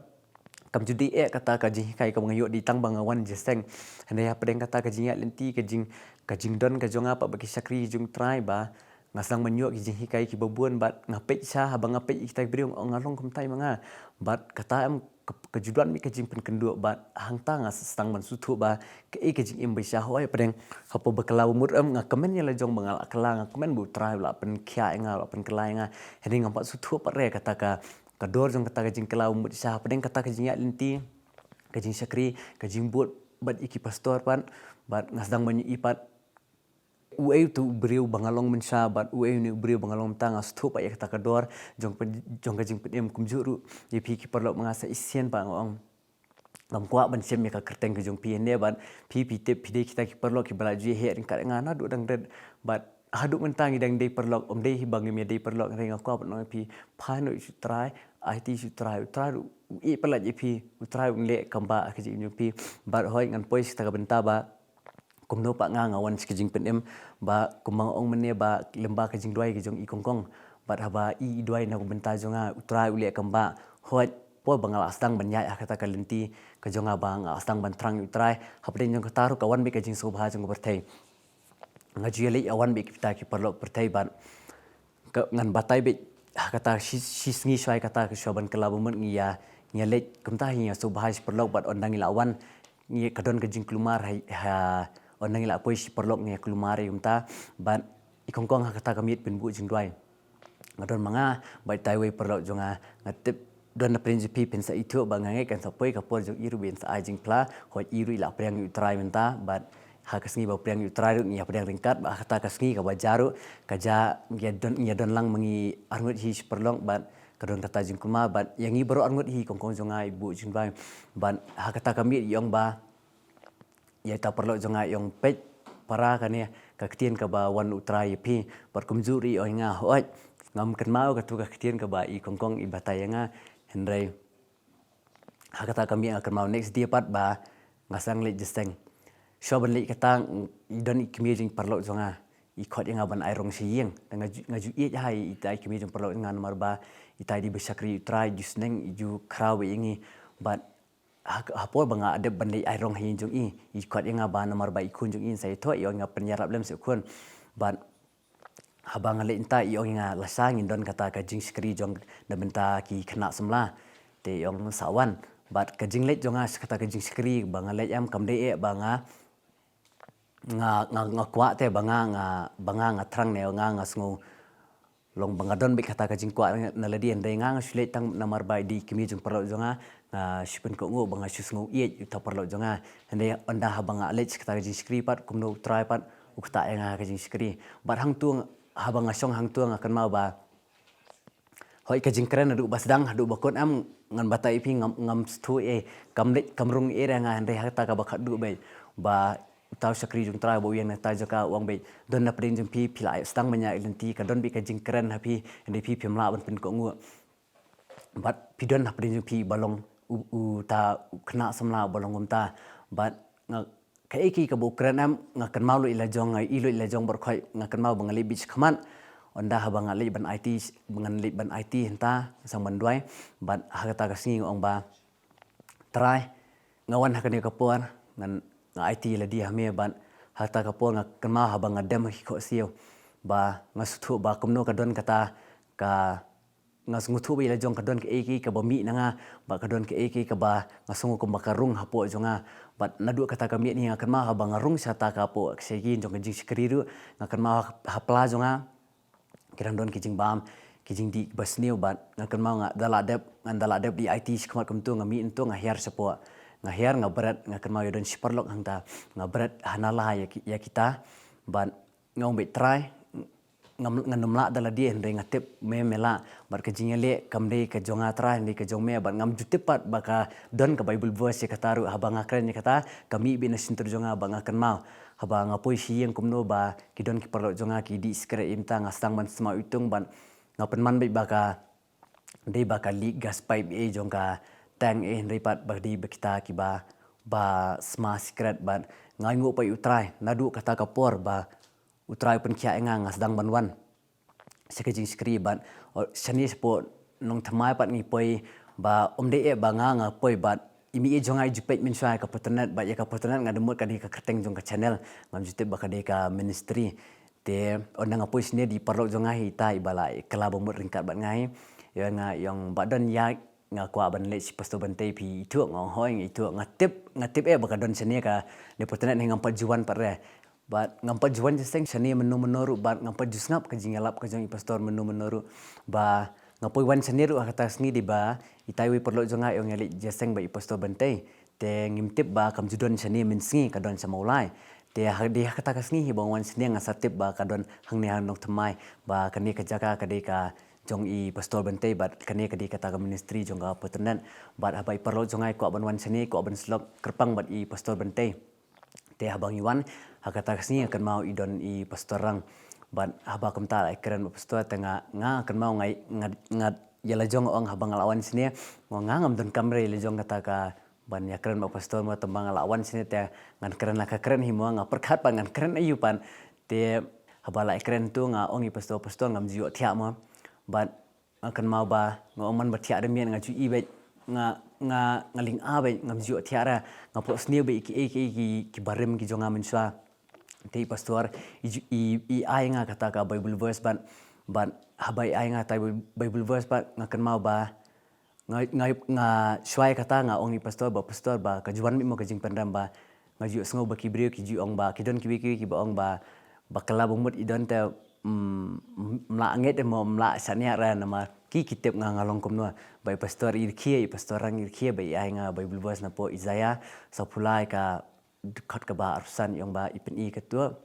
Kam ju dei eh kata ka jinghikai kaba nga ïoh dei tang ba nga wan jingïaseng. Hynrei hapdeng kata ka jingïaid lynti, ka jing, ka jingdon ka jong nga pat bad ki shakri jong U Trai ba nga sdang ban ïoh ki jinghikai kiba bun bad nga peit sha, haba nga peit ïa kita ki briew nga ong nga long kumtai ma nga. Bad kata em ka, ka ju don beit ka jingpynkynduh bad hangta nga sdang ban sngewthuh ba kaei ka jingim ba sha hoi. Hapdeng hapoh ba kylla ba mut em nga kmen ïa la jong ba nga la kylla, nga kmen ba U Trai u la pynkhiah ïa nga, u la pynkylla ïa nga. Hynrei ngam pat sngewthuh pat re kata ka, ka dor jong kata ka jingkylla ba mut sha hapdeng kata ka jingïaid lynti, ka jingshakri, ka jingbud bad ïa ki pastor pat, bad nga sdang ban ïohi pat uei utu u briew ba nga long mynsha bad uei une u briew ba nga long mynta. Nga sngewthuh pat ïa kata ka dor jong pyn-, jong ka jingpynim. Kumjuh ruh ïa phi ki paralok, ma nga sa shisien pat nga ong ngam kwah ban shem ïa ka kyrteng ka jong phi hangne bad phi, phi tip phi dei kita ki paralok kiba la ju ïa heh ryngkat nga naduh dang rit. Bad haduh mynta ngi dang dei paralok, ym dei hi ba ngim ïa dei paralok, hynrei nga kwah ban ong ïa phi, phai noh sha U Trai, aiti sha U Trai, U Trai ruh u ïeit palat ïa phi, U Trai un leh kam ba ha ka jingim jong phi. Bad hoi ngan poi sha kata ka bynta ba kumno pat nga, nga wan sha ka jingpynim, ba kumba nga ong mynne ba lyngba ka jingduwai ka jong i Kong Kong bad haba i, i duwai na ka bynta jong nga, U Trai u leh kam ba. Hoi por ba nga la sdang ban ïaid ha kata ka lynti ka jong nga ba nga la sdang ban thrang ïa U Trai, hapdeng jong kata ruh ka wan beit ka jingsngewbha jong ka pyrthei. Nga ju ïa leit ïa wan beit kita ki paralok pyrthei bad ka, ngan batai beit ha kata shi, shi sngi shuwa kata, ka shuwa ban kylla ba mut ngi ïa, ngi ïa leit kumta hi, ngi ïa sngewbha shi paralok bad ynda ngi la wan ngi, ka don ka jingkulmar ha, ha, ynda ngi la poi shi paralok ngi ïa kulmar hi kumta. Bad i Kong Kong ha kata ka miet pynbuh jingduwai. Nga don ma nga bad itai iwei i paralok jong nga, nga tip don na pdeng jong phi phin sa ithuh ba nga ngeit kan sa poi ka por jong i ruh ba in sa ai jingphla. Hooid i ruh i la pdiang ïa U Trai mynta bad ha ka sngi ba pdiang ïa U Trai ruh ngi ïa pdiang ryngkat bad ha kata ka sngi kaba jia ruh ka jia, ngi ïa don, ngi ïa don lang ma ngi arngut hi shi paralok bad ka don kata jingkulmar bad ïa ngi baroh arngut hi i Kong Kong jong nga i buh jingduwai. Bad ha kata ka miet i ong ba ïa ita paralok jong nga i ong peit para kane ka ktien kaba wan U Trai ïa phi. Bad kumjuh ruh i ong ïa nga hooid ngam kynmaw katu ka ktien kaba i Kong Kong i batai ïa nga. Hynrei ha kata ka miet nga kynmaw next day pat ba nga sdang leit jingïaseng. Shuwa ban leit kata i don i kmie jong i paralok jong nga i khot ïa nga ban ai rong sha ïing. Te nga ju, nga ju ïeit ha ita i kmie jong i paralok jong nga namar ba ita i dei ba shakri U Trai, i ju sneng, i ju khraw bha ïa ngi. Bad ha, ha por ba nga dep ban leit ai rong ha ïing jong i, i khot ïa nga ba namar ba i khun jong i sa ïathoh, i ong ïa nga pynïarap lem sha u khun. Bad haba nga leit mynta i ong ïa nga lashai ngin don kata ka jingshakri jong na bynta ki khynnah samla. Te i ong sa wan. Bad ka jingleit jong nga sha kata ka jingshakri ba nga leit em kam dei eh ba nga, nga, nga, nga kwah te ba nga, nga, ba nga, nga thrang ne nga, nga sngew long ba nga don beit kata ka jingkwah na lade, hynrei nga, nga shu leit tang namar ba i dei i kmie jong i paralok jong nga, nga shu pynkohnguh ba nga shu sngew ïeit ïa uta u paralok jong nga. Hynrei ynda haba nga leit sha kata ka jingshakri pat kumno U Trai pat u ktah ïa nga ha ka jingshakri. Bad hangto haba nga shong hangto nga kynmaw ba hooid ka jingkren naduh ba sdang haduh ba kut em ngan batai ïa phi ngam, ngam sngewthuh eh, kam leit kam rung eh ïa nga, hynrei ha kata kaba khatduh beit ba uta u shakri jong U Trai ba u ïeng na kata ka jaka u ong beit don na pdeng jong phi, phi la sdang ban ïaid lynti, ka don beit ka jingkren ha phi, hynrei phi phim lah ban pynkohnguh. Bad phi don na pdeng jong phi ba long u, uta u khynnah samla ba long kumta. Bad nga, kaei kaei kaba u kren em nga kynmaw lut ïa la jong, nga ïohi lut ïa la jong bad hooid nga kynmaw ba nga leit beit shakhmat. Ynda haba nga leit ban aiti, ba ngan leit ban aiti hangta, sdang ban duwai. Bad ha kata ka sngi nga ong ba Trai, nga wan ha kane ka por, ngan, nga aiti ïa lade ha me bad ha kata ka por nga kynmaw haba nga dem ha ki khohsiew ba nga sngewthuh ba kumno ka don kata ka, nga sngewthuh ba ïa la jong ka don kaei kaei kaba mih na nga bad ka don kaei kaei kaba nga sngew kumba ka rung hapoh jong nga. Bad naduh kata ka miet hi nga kynmaw haba nga rung sha kata ka hapoh ka sha ïing jong ka jingshakri ruh nga kynmaw ha, ha pla jong nga ki dang don ki jingbam, ki jingdih kiba sniew bad nga kynmaw nga da lah dep, nga da lah dep dei aiti shakhmat kumto, nga mih kumto nga hiar shapoh. Nga hiar nga bret, nga kynmaw ïa don shi paralok hangta, nga bret ha nala ïa ki, ïa kita. Bad nga ong beit Trai, ngam, ngan ym lah da lade hynrei nga tip me, me lah. Bad ka jingïaleh kam dei ka jong nga Trai, hynrei ka jong me, bad ngam ju tip pat ba ka don ka Bible verse ïa kata ruh. Haba nga kren ïa kata ka mih beit na shyntur jong nga bad nga kynmaw haba nga poi sha ïing kumno ba ki don ki paralok jong nga ki dih sikret ïa mynta, nga sdang ban smaw iwtung bad nga pynman beit ba ka dei ba ka leak gas pipe eh jong ka tank eh, hynrei pat ba dei ba kita kiba, ba sma sikret. Bad nga ainguh pat ïa U Trai naduh kata ka por ba U Trai u pynkhiah ïa nga, nga sdang ban wan sha ka jingshakri bad, oh, shane shapoh Nongthymmai pat ngi poi Ba ym dei eh ba nga nga poi bad i mei jong nga i ju peit mynshuwa ïa ka Patronat, bad ïa ka Patronat nga da mut ka dei ka kyrteng jong ka channel, ngam ju tip ba ka dei ka ministry. Te ynda nga poi shane da i paralok jong nga hi, ita i ba la kylla bamut ryngkat bad nga hi. Ïa nga ong ba don ïa nga kwah ban leit sha i Pastor Bynta, phi ithuh? Nga ong hooid nga ithuh. Nga tip, nga tip eh ba ka don shane ka dei Patronat hi, ngam pat ju wan pat re. Bad ngam pat ju wan jingïaseng shane mynno mynno ruh, bad ngam pat ju sngap ka jingïalap ka jong i Pastor mynno mynno ruh. Ba nga poi wan shane ruh ha kata ka sngi, dei ba ita iwei i paralok jong nga i ong ïa leit jingïaseng bad i Pastor Bynta. Te ngim tip ba kam ju don shane mynsngi, ka don sha Mawlai. Te ha, dei ha kata ka sngi hi ba nga wan shane, nga sa tip ba ka don hangne ha Nongthymmai, ba kane ka jaka ka dei ka jong i Pastor Bynta, bad kane ka dei kata ka ministry jong ka Patronat. Bad haba i paralok jong nga i kwah ban wan shane, i kwah ban sylloh kyrpang bad i Pastor Bynta. Te haba ngi wan ha kata ka sngi, nga kynmaw i don i Pastor Rang. Bad haba kumta la ïakren bad Pastor, te nga, nga kynmaw nga, nga, nga ïa la jong ong haba nga la wan shane, nga ong nga ngam donkam re ïa la jong kata ka ban ïakren bad Pastor mo, tang ba nga la wan shane te ngan kren la ka kren hi mo, nga pyrkhat pat ngan kren aïu pat. Te haba la ïakren tu nga ong i Pastor, Pastor, ngam ju ïoh thiah mo. Bad nga kynmaw ba nga ong man ba thiah da miet nga ju i beit, nga, nga, nga lynga beit, ngam ju ïoh thiah re. Nga phohsniew beit ïa ki, ïa ki, ïa ki, ki barim ki jong nga mynshuwa. Te i Pastor i ju, i, i ai nga kata ka Bible verse bad, bad haba i ai nga kata Bible verse bad nga kynmaw ba nga, nga, nga shuwa ïa kata nga ong ïa i Pastor ba, Pastor, ba ka ju wan beit mo ka jingpyndem, ba nga ju ïohsngew ba ki briew ki ju ong ba ki don kiwei kiwei kiba ong ba, ba kylla bamut i don te, mm, ym lah ngeit mo, ym lah shaniah re, namar ki, ki tip nga nga long kumno. Ba i Pastor i rkhie, i Pastor Rang i rkhie bad i ai nga Bible verse napoh Isaiah saphew lai ka dkhot kaba arphew san, i ong ba, i pyni kato.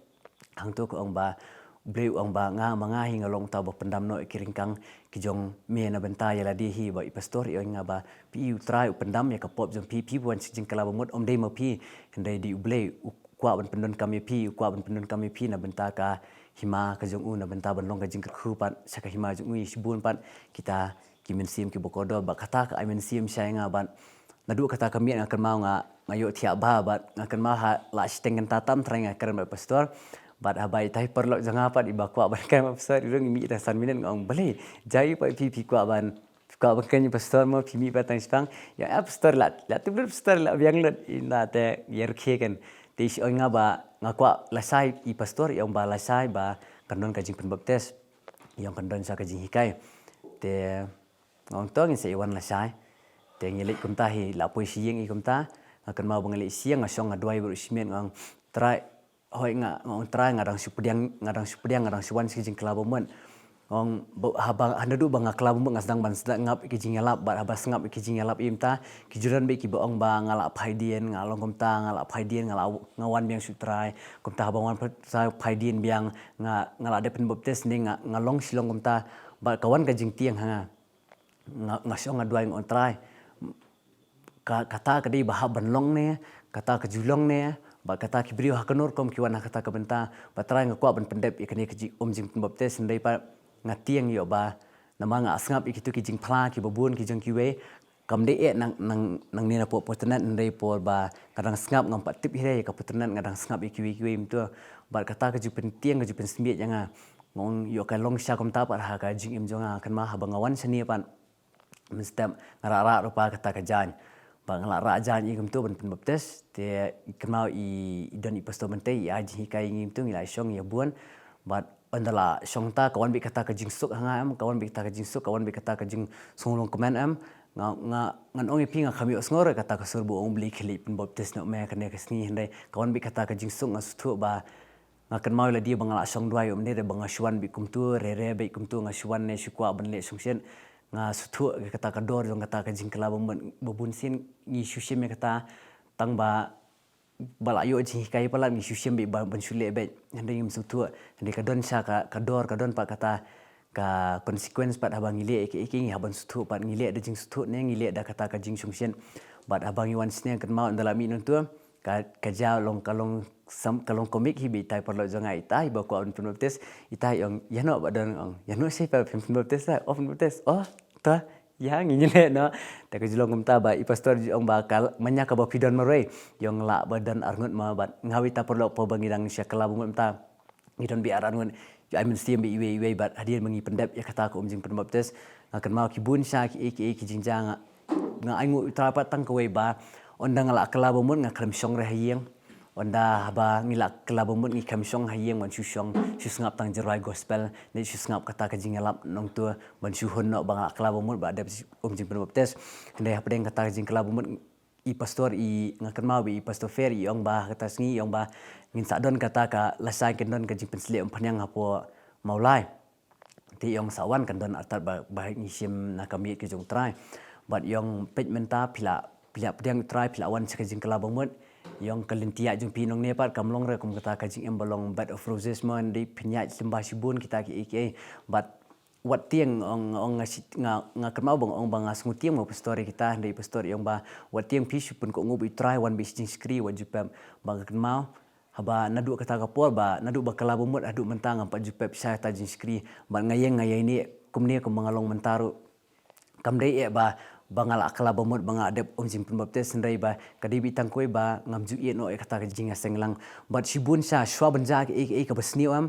Hangto ka ong ba U Blei u ong ba nga, ma nga hi nga long uta uba pyndam noh ïa ki ryngkang ki jong me na bynta ïa lade hi. Bad i Pastor i ong ïa nga ba phi, U Trai u pyndam ïa ka pop jong phi, phi wan sha ka jingkylla bamut ym dei ma phi, hynrei dei U Blei, u kwah ban pyndonkam ïa phi, u kwah ban pyndonkam ïa phi na bynta ka hima ka jong u, na bynta ban long ka jingkyrkhu pat sha ka hima jong u ïa shibun pat kita ki mynsiem kiba kordor. Bad kata ka ai mynsiem sha ïa nga bad naduh kata ka miet nga kynmaw nga, nga ïoh thiah bha bad nga kynmaw ha la shiteng kynta tam trai nga kren bad Pastor. Bad haba ita i paralok jong nga pat iba kwah ban kren bad Pastor, i rung i mih tang san minit, nga ong balei, jia pat phi, phi kwah ban, phi kwah ban kren ïa Pastor mo, phi mih pat tang shipang. Ïa, eh, Pastor la, la tip lut Pastor, la biang lut, ynda te ïa rkhie kan. Te i ong nga ba nga kwah lashai, i Pastor i ong ba lashai ba kan don ka jingpynbaptis. I ong kan don sha ka jinghikai. Te nga ong to ngin sa ïa wan lashai. Te ngi leit kumta hi, la poi sha ïing i kumta. Nga kynmaw ba nga leit sha ïing, nga shong nga duwai baroh shi miet, nga ong Trai, hooid nga, nga ong Trai, nga dang shu pdiang, nga dang shu pdiang, nga dang shu wan sha ka jingkylla bamut. Nga ong ba, haba, naduh ba nga kylla bamut nga sdang ban sngap ïa ka jingïalap, bad haba sngap ïa ka jingïalap i mynta ki ju don beit kiba ong ba nga la phai dien, nga long kumta, nga la phai dien, nga la, nga wan biang sha U Trai. Kumta haba wan phai dien biang, nga, nga la dep pynbaptis ne, nga, nga long shilong kumta. Bad ka wan ka jingtieng ha nga. Nga, nga shong nga duwai, nga ong Trai, ka, kata ka dei ba hap ban long ne, kata ka ju long ne, bad kata ki briew ha kano rukom ki wan ha kata ka bynta. Bad Trai nga kwah ban pyndep ïa kane ka jingum jingpynbaptis, hynrei pat nga tieng ïoh ba namar nga sngap ïa kito ki jingphla kiba bun ki jong kiwei. Kam dei eh nang, nang, nangne napoh Patronat, hynrei por ba nga dang sngap, ngam pat tip hi re ïa ka Patronat, nga dang sngap ïa kiwei kiwei mynta. Bad kata ka ju pyntieng, ka ju pynsymbiej ïa nga. Nga ong ïoh ka long shisha kumta pat ha ka jingim jong nga, kynmaw haba nga wan shane pat mynstep nga la rah ruh pat kata ka jaiñ. Bad nga la rah jaiñ i kumto ban pynbaptis, te kynmaw i, i don i Pastor Bynta i ai jinghikai ïa ngi kumto, ngi la shong ïa bun. Bad ynda la shong ta, ka wan beit kata ka jingsuk ha nga em, ka wan beit kata ka jingsuk, ka wan beit kata ka jingsuk long kmen em. Nga, nga, ngan ong ïa phi, nga kham ïohsngew re kata ka sur ba ong U Blei khie leit pynbaptis noh me kane ka sngi, hynrei ka wan beit kata ka jingsuk, nga sngewthuh ba nga kynmaw ïa lade ba nga la shong duwai, ym dei re ba nga shu wan beit kumto, re re beit kumto, nga shu wan ne shu kwah ban leit shongshit. Nga sngewthuh ïa kata ka dor jong kata ka jingkylla bamut, ba bun sien ngi shu shim ïa kata tang ba ba la ïoh jinghikai palat ngi shu shim beit ba, ban shu leh beit. Hynrei ngim sngewthuh, hynrei ka don sha ka, ka dor, ka don pat kata ka consequence pat haba ngi leh ïa kiei kiei, ngi hap ban sngewthuh pat, ngi leh da jingsngewthuh ne ngi leh da kata ka jingshongshit. Bad haba ngi wan shane, kynmaw ynda la mih nangto, ka, ka jia long, ka long sam, ka long comic hi beit, ita i paralok jong nga, ita iba kwah ban pynbaptis, ita i ong ïa noh ba don, ong ïa noh shi pat phin pynbaptis, oh pynbaptis, oh to ïa ngi, ngi leh noh. Te ka ju long kumta ba i Pastor ju ong ba ka, manya kaba phi don marwei, ïoh lah ba don arngut mo. Bad nga wei ita paralok, por ba ngi dang sha kylla bamut mynta, ngi don beit ar arngut, ïoh ai mynsiem beit iwei iwei. Bad hadien ba ngi pyndep ïa kata ka um jingpynbaptis, nga kynmaw ki bun sha kiei kiei ki jingjia, nga, Nga ai nguh ïa u Trai pat tang kawei ba ynda nga la kylla ba mut nga khlem shong re ha ïing. Ynda haba ngi la kylla ba mut ngi khlem shong ha ïing wan shu shong, shu sngap tang jingrwai gospel, ne shu sngap kata ka jingïalap nongtuh, ban shu hun noh ba nga la kylla ba mut ba dep um jingpynbaptis. Hynrei hapdeng kata ka jingkylla ba mut, i pastor, i, nga kynmaw ba i Pastor Fair i ong ba ha kata sngi i ong ba ngin sa don kata ka lashai, kan don ka jingpynshlur umphniang hapoh Mawlai. Te i ong sa wan, kan don artat ba, ba ngi shim na ka miet ka jong u Trai. Bad i ong peit mynta phi la, phi la pdiang u Trai, phi la wan sha ka jingkylla ba mut. I ong ka lynti ïaid jong phi nangne pat kam long re kum kata ka jingim ba long bed of roses mo, hynrei phin ïaid lyngba shibun kita kiei kiei. Bad wat tieng ong, ong nga shi-, nga, nga kynmaw ba nga ong ba nga sngewtieng mo pastor ïa kita, hynrei pastor i ong ba wat tieng phi shu pynkohnguh bad u Trai, wan bad shi jingshakri, wat ju pep. Ba nga kynmaw haba naduh kata ka por ba naduh ba kylla ba mut haduh mynta ngam pat ju pep sha kata jingshakri. Bad nga ïeng nga ïaineh kumne kumba nga long mynta ruh. Kam dei eh ba, ba nga la kylla ba mut ba nga dep um jingpynbaptis, hynrei ba ka dei beit tang kawei ba ngam ju ïeh noh ïa kata ka jingïaseng lang. Bad shibun sha, shuwa ban jia kaei kaei kaba sniew em,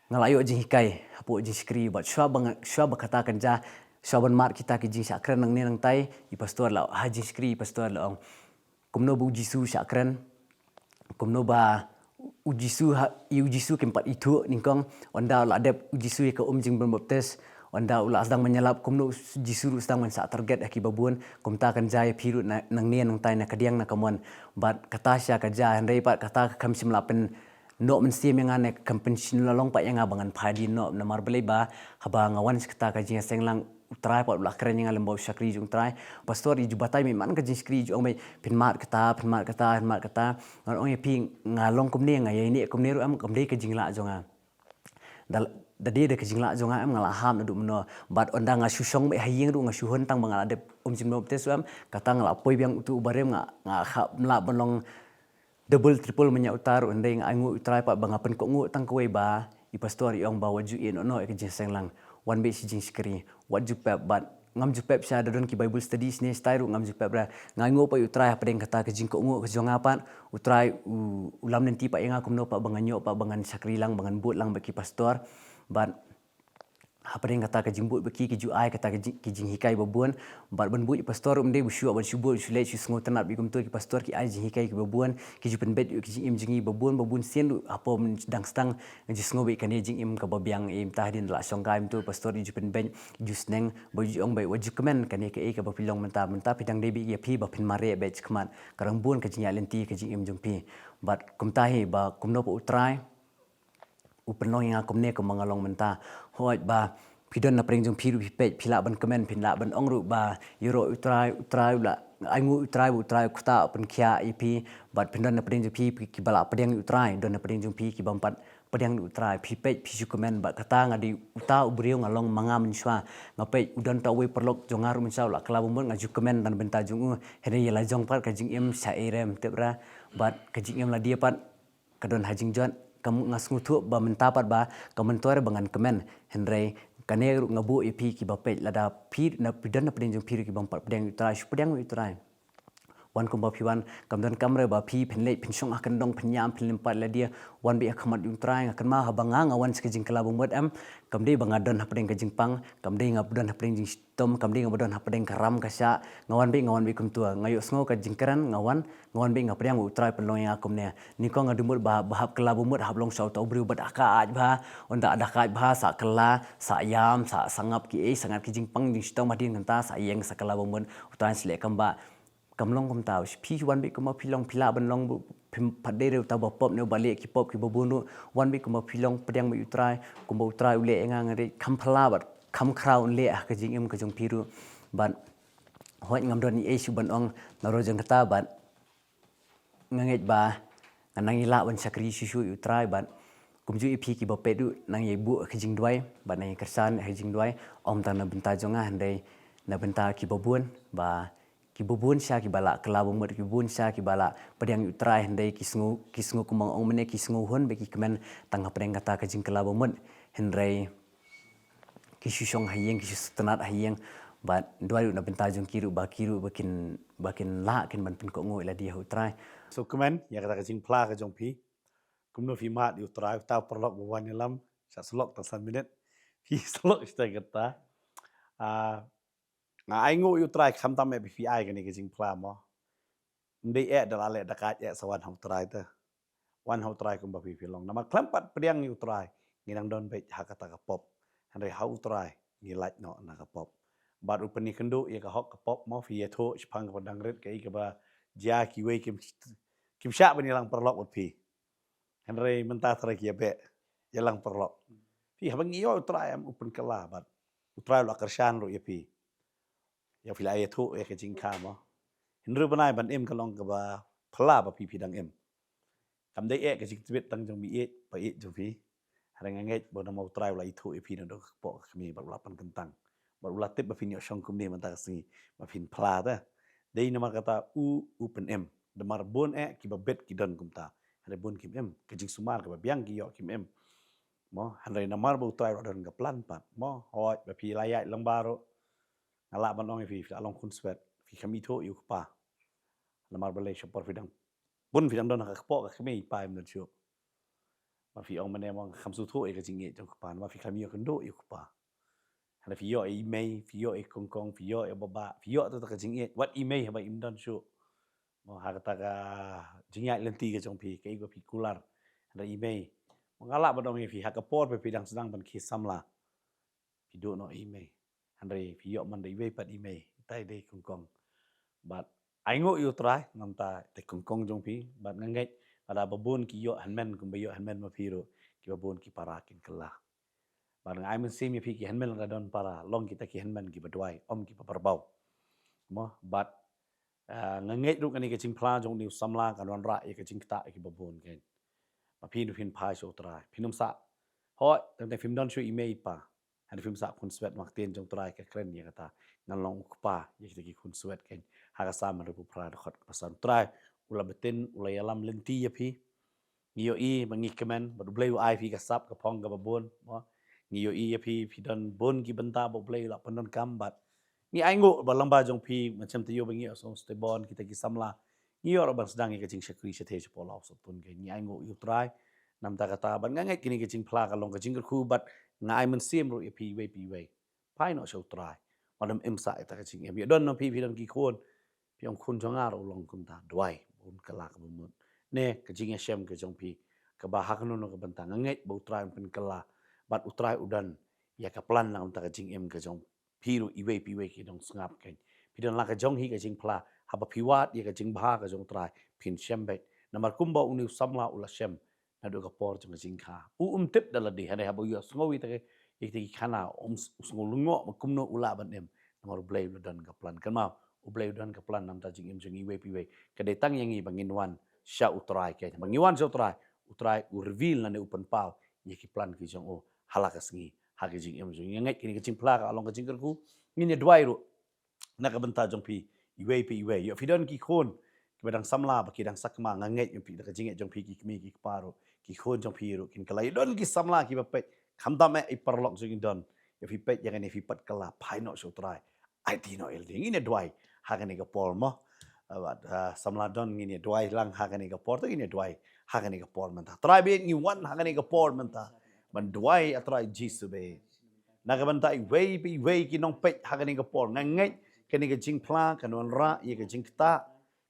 nga la ïoh jinghikai hapoh jingshakri. Bad shuwa ba nga, shuwa ba kata kan jia, shuwa ban mad kita ki jingshah kren nangne nangtai, i pastor la ha jingshakri, i pastor la ong, kumno ba u Jisu u shah kren, kumno ba u Jisu ha, ïa u Jisu kim pat ithuh nyngkong. Ynda u la dep u Jisu ïa ka um jingpynbaptis, ynda u la sdang ban ïalap, kumno u Jisu ruh u sdang ban shah target ha kiba bun. Kumta kan jia ïa phi ruh na, nangne nangtai, na kadiang na kamon. Bad kata shisha ka jia, hynrei pat kata kam shym la pynnoh mynsiem ïa nga ne kam pynshynlong pat ïa nga ba ngan phai dien noh, namar balei ba haba nga wan sha kata ka jingïaseng lang, u Trai pat u la kren ïa nga lyngba u shakri jong u Trai. Pastor i ju batai beit man ka jingshakri, i ju ong beit phin mad kata, phin mad kata, phin mad kata. Ngan ong ïa phi, nga long kumne, nga ïaineh kumne ruh em, kam dei ka jinglah jong nga. Da, da dei da ka jinglah jong nga em, nga la hap naduh mynno. Bad ynda nga shu shong beit ha ïing ruh, nga shu hun tang ba nga la dep um jingpynbaptis ruh em, kata nga la poi biang utu u barim, nga, nga hap lah ban long double, triple mynta uta ruh, hynrei nga ai nguh ïa u Trai pat ba nga pynkohnguh tang kawei ba i pastor i ong ba wat ju ïeh noh noh ïa ka jingïaseng lang. Wan beit shi jingshakri, wat ju pep. Bad ngam ju pep sha, da don ki Bible study shane shatai ruh ngam ju pep re. Nga ai nguh pat ïa u Trai hapdeng kata ka jingkohnguh ka jong nga pat. U Trai u, u lam lynti pat ïa nga kumno pat ba ngan ïoh pat ba ngan shakri lang, ba ngan bud lang bad ki pastor. Bad hapdeng kata ka jingbud bad ki, ki ju ai kata ka jing, ki jinghikai ba bun. Bad ban bud ïa i pastor ruh ym dei ba shu, ban shu bud, shu leit, shu sngewtynnat beit kumto, ki pastor ki ai jinghikai kiba bun, ki ju pynbeit ïa ka jingim jong ngi ba bun, ba bun sien ruh hapoh, dang sdang nga ju sngew beit kane jingim kaba biang, eh, mynta hadien la shong kai mynta u pastor i ju pynbeit, i ju sneng, ba ju ong beit wat ju kmen, kane kaei kaba phi long mynta, mynta phi dang dei beit ïa phi ba phin mareh beit shakhmat. Ka dang bun ka jingïaid lynti ka jingim jong phi. Bad kumta hi ba kumno pat u Trai u pynlong ïa nga kumne kumba nga long mynta. Hooid ba phi don na pdeng jong phi ruh phi peit, phi lah ban kmen, phi lah ban ong ruh ba ïaroh u Trai, u Trai u la, ai nguh u Trai, u Trai u ktah, u pynkhiah ïa phi. Bad phi don na pdeng jong phi kiba la pdiang ïa u Trai, don na pdeng jong phi kibym pat pdiang ïa u Trai. Phi peit, phi shu kmen, bad kata nga dei uta u briew, nga long ma nga mynshuwa. Nga peit u don uta uwei u paralok jong nga ruh mynshuwa u la kylla ba mut, nga ju kmen na bynta jong u. Hynrei ïa la jong pat ka jingim sha ei re, tip re. Bad ka jingim lade pat ka don ha jingjot. Kam, nga sngewthuh ba mynta pat ba ka myntoi re ba ngan kmen. Hynrei kane ruh nga buh ïa phi kiba peit, lada phi na, phi don na pdeng jong phi ruh kibym pat pdiang ïa u Trai, shu pdiang ïa u Trai. Wan kumba phi wan, kam donkam re ba phi phin leit phin shong ha kyndong, phin ïam, phin lympat lade. Wan beit ha khmat jong u Trai. Nga kynmaw haba nga, nga wan sha ka jingkylla ba mut em, kam dei ba nga don hapdeng ka jingpang, kam dei nga don hapdeng jing tom, kam dei nga ba don hapdeng ka ram ka shah. Nga wan beit, nga wan beit kumta. Nga ïohsngew ka jingkren, nga wan, nga wan beit, nga pdiang bad u Trai pynlong ïa nga kumne. Nyngkong nga dei mut ba, ba hap kylla ba mut, hap long sha uta u briew ba da kait bha. Ynda da kait bha, sa kylla, sa ïam, sa, sa sngap kiei, sa ngat ki jingpang jingshitom hadien, kumta sa ïeng, sa kylla ba mut. U Trai shu leh kam ba, kam long kumta. Phi wan beit kumba phi long, phi lah ban long, phim pat dei re uta ba pop ne uba leh ki pop kiba bun ruh. Wan beit kumba phi long, pdiang bad u Trai, kumba u Trai u leh ïa nga, nga dei kham phylla bad kham khraw un leh ha ka jingim ka jong phi ruh. Bad hooid ngam don ei ei shuh ban ong na ruh jong kata, bad nga ngeit ba ngan nang ïa lah ban shakri shuh shuh ïa u Trai, bad kumjuh ïa phi kiba peit ruh nang ïa buh ka jingduwai, bad nang ïa kyrshan ka jingduwai, ym tang na bynta jong nga hynrei na bynta kiba bun, ba kiba bun sha kiba la kylla ba mut, kiba bun sha kiba la pdiang ïa u Trai, hynrei ki sngew, ki sngew kumba nga ong mynne, ki sngew hun bad ki kmen tang hapdeng kata ka jingkylla ba mut. Hynrei ki shu shong ha ïing, ki shu sngewtynnat ha ïing, bad duwai ruh na bynta jong ki ruh ba ki ruh ba kin, ba kin lah kin ban pynkohnguh ïa lade ha u Trai. Sngewkmen ïa kata ka jingphla ka jong phi. Kumno phi mad ïa u Trai, uta u paralok ba wan ïalam, sha syllok tang san minit. Phi syllok shatai kata. Ah, Nga ai nguh ïa u Trai khamtam eh ba phi ai kane ka jingphla mo. Ym dei eh da la leh da ka eh sa wan ha u Trai te. Wan ha u Trai kumba phi phi long. Namar khlem pat pdiang ïa u Trai ngi nang don beit ha kata ka pop. Hynrei ha u Trai ngi lait noh na ka pop. Bad u pynïakynduh ïa ka hok ka pop mo, phi ïathuh shaphang kaba dang rit kaei kaba jia, kiwei kim, kim shah ban ïalang paralok bad phi. Hynrei mynta trai ki ïa beh ïalang paralok. Phi, haba ngi ïoh u Trai em u pynkylla bad u Trai u la kyrshan ruh ïa phi. Ïa phi la ïathuh ïa ka jingkha mo. Hynriew bnai ban im ka long kaba phylla ba phi phi dang im. Kam dei eh ka jingtbit tang jong ba ïeit, ba ïeit jong phi. Hynrei nga ngeit ba namar u Trai u la ïathuh ïa phi naduh ka kpoh ka kmie bad u la pynkyntang. Bad u la tip ba phin ïoh shong kumne mynta ka sngi ba phin phla te. Dei namar kata u, u pynim. Namar bun eh kiba bit ki don kumta. Hynrei bun kim im, ka jingsumar kaba biang ki ïoh kim im. Mo, hynrei namar ba u Trai u la don ka plan pat. Mo, hooid ba phi la ïaid lang baroh. Nga lah ban ong ïa phi, phi la long khun swet, phi kham ithuh ïa u kpa. Namar balei, shapor phi dang, bun phi dang don ha ka kpoh ka kmie, i pa im don shuh. Ba phi ong mynne mo nga kham sngewthuh ïa ka jingïeit jong u kpa, namar phi kham ïoh kynduh ïa u kpa. Hynrei phi ïoh ïa i mei, phi ïoh ïa i kongkong, phi ïoh ïa u baba, phi ïoh tata ka jingïeit, wat i mei haba im don shuh. Mo, ha kata ka jingïaid lynti ka jong phi, kaei ba phi kular. Hynrei i mei. Mo, nga lah ban ong ïa phi, ha ka por ba phi dang sdang ban khie samla, phi duh noh i mei. Hynrei phi ïoh man da iwei pat i mei, itai dei kongkong. Bad ai nguh ïa u Trai namar ta dei kongkong jong phi, bad nga ngeit lada ba bun ki ïoh hynmen kumba ïoh hynmen ma phi ruh, kiba bun ki para kin kylla. Bad nga ai mynsiem ïa phi ki hynmen lada don para, long kita ki hynmen kiba duwai, ym kiba barbaw. Mo, bad, ah, nga ngeit ruh kane ka jingphla jong une u samla kan wanrah ïa ka jingktah ïa kiba bun kein. Ma phi ruh phin phai sha u Trai, phin ym sah. Hooid, tang te phim don shuh i mei i pa. Hynrei phim sah khun swet, ma ka ktien jong u Trai ka kren ïa kata. Ngan long u kpa ïa kita ki khun swet kein. Ha ka Salm hynriewphew phra dkhot kaba san. U Trai u la btin, u la ïalam lynti ïa phi. Ngi ïohi ba ngi kmen, bad U Blei u ai phi ka sap ka phong kaba bun, mo. Ngi ïohi ïa phi, phi don bun ki bynta ba U Blei u la pyndonkam, bad ngi ai nguh ba lyngba jong phi, mynsiem taïew ba ngi ïohsngew stay bond kita ki samla. Ngi ïoh ruh ban sdang ïa ka jingshakri shathie shapoh la u Soitan kein. Ngi ai nguh ïa u Trai namar kata, bad nga ngeit kane ka jingphla ka long ka jingkyrkhu, bad nga ai mynsiem ruh ïa phi iwei pa iwei. Phai noh sha u Trai. Wat ym im sah ïa kata ka jingim. Ïa don na phi, phi don ki khun. Phi ong khun jong nga ruh u long kumta. Duwai, un kylla kaba mut. Ne ka jingïashem ka jong phi, kaba ha kano kano ka bynta, nga ngeit ba u Trai un pynkylla. Bad u Trai u don ïa ka plan na ka bynta ka jingim ka jong phi ruh iwei pa iwei ki nongsngap kein. Phi don la ka jong hi ka jingphla, haba phi wad ïa ka jingbha ka jong u Trai, phin shem beit. Namar kumba une u samla u la shem naduh ka por jong ka jingkha. U um tip da lade, hynrei haba u ïohsngew ïa kita ki, ïa kita ki khana, um s-, u sngew lyngngoh ba kumno u lah ban im. Namar U Blei u la don ka plan. Kynmaw, U Blei u don ka plan namar ka jingim jong ngi iwei pa iwei. Ka dei tang ïa ngi ba ngin wan sha u Trai kein. Ba ngi wan sha u Trai, u Trai u reveal lane u pynpaw ïa ki plan ki jong u ha la ka sngi, ha ka jingim jong ngi. Nga ngeit kane ka jingphla ka long ka jingkyrkhu. Ngin ïa duwai ruh na ka bynta jong phi iwei pa iwei. Ïoh phi don ki khun kiba dang samla, ba ki dang sakma, nga ngeit ïa phi da ka jingngeit jong phi ki kmie ki kpa ruh, ki khun jong phi ruh kin kylla. Ïoh don ki samla kiba peit, khamtam eh i paralok jong ngi don. Ïoh phi peit ïa kane, phi pat kylla, phai noh sha u Trai. Aiti noh ïa lade. Ngin ïa duwai ha kane ka por mo. Ah, bad, ah, samla don, ngin ïa duwai lang ha kane ka por, te ngin ïa duwai ha kane ka por mynta. Trai bad ngi wan ha kane ka por mynta ban duwai, ah Trai Jisu bad na ka bynta iwei pa iwei ki nongpeit ha kane ka por. Nga ngeit kane ka jingphla kan wanrah ïa ka jingktah,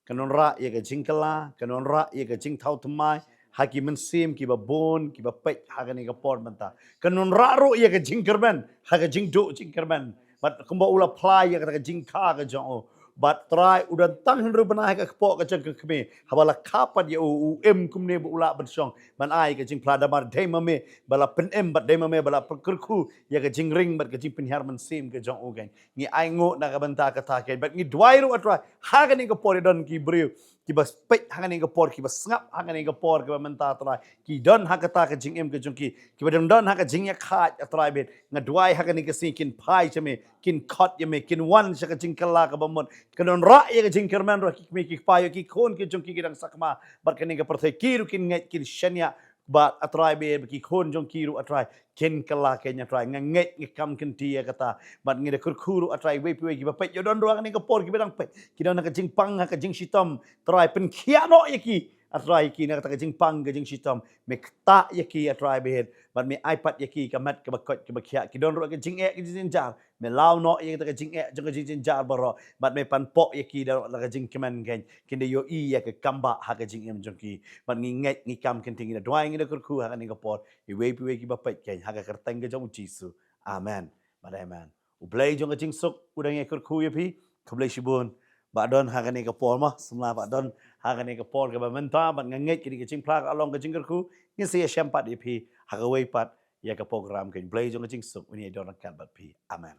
kan wanrah ïa ka jingkylla, kan wanrah ïa ka jingthaw thymmai ha ki mynsiem kiba bun kiba peit ha kane ka por mynta. Kan wanrah ruh ïa ka jingkyrmen ha ka jingduh jingkyrmen. Bad kumba u la phla ïa kata ka jingkha ka jong u. Bad Trai u don tang hynriew bnai ha ka kpoh ka jong ka kmie. Haba la kha pat ïa u, u im kumne ba u lah ban shong ban ai ka jingphla, da mar dei ma me ba la pynim, bad dei ma me ba la pynkyrkhu ïa ka jingring bad ka jingpynhiar mynsiem ka jong u kein. Ngi ai nguh na ka bynta kata kein. Bad ngi duwai ruh, ah Trai, ha kane ka por ïa don ki briew kiba peit ha kane ka por, kiba sngap ha kane ka por kaba mynta, Trai. Ki don ha kata ka jingim ka jong ki, kiba dang don ha ka jingïakhaid, ah Trai bad nga duwai ha kane ka sngi kin phai sha me, kin khot ïa me, kin wan sha ka jingkylla kaba mut. Kan wanrah ïa ka jingkyrmen ruh ha ki kmie ki kpa, ïa ki khun ki jong ki ki dang sakma bad kane ka pyrthei, ki ruh kin ngeit, kin shaniah. Bad ah Trai bad ki khun jong ki ruh, ah Trai, kin kylla kein, ah Trai. Nga ngeit, nga kam kynti ïa kata. Bad ngi da kyrkhu ruh, ah Trai, iwei pa iwei kiba peit, ïoh don ruh ha kane ka por kiba dang peit, ki don ha ka jingpang, ha ka jingshitom, Trai, pynkhiah noh ïa ki. A Trai, ki na kata ka jingpang ka jingshitom, me ktah ïa ki, A Trai Bahind, bad me ai pat ïa ki ka met kaba koit kaba khiah, ki don ruh ka jingeh ka jingjynjar, me law noh ïa kata ka jingeh jong ka jingjynjar baroh, bad me pan pok ïa ki da ruh la ka jingkmen, kein kin da ïohi ïa ka kambah ha ka jingim jong ki. Bad ngi ngeit ngi kam, kein te ngi da duwai ngi da kyrkhu ha kane ka por, iwei pa iwei kiba peit, kein ha ka kyrteng ka jong u Jisu. Amen. Bad amen. U Blei jong ka jingsuk u dang ïa kyrkhu ïa phi. Khublei shibun ba don ha kane ka por, mo, samla ba don ha kane ka por kaba mynta, bad nga ngeit kane ka jingphla ka long ka jingkyrkhu, ngin sa ïashem pat ïa phi ha kawei pat ïa ka program, kein Blei jong ka jingsuk un ïa don ryngkat bad phi. Amen.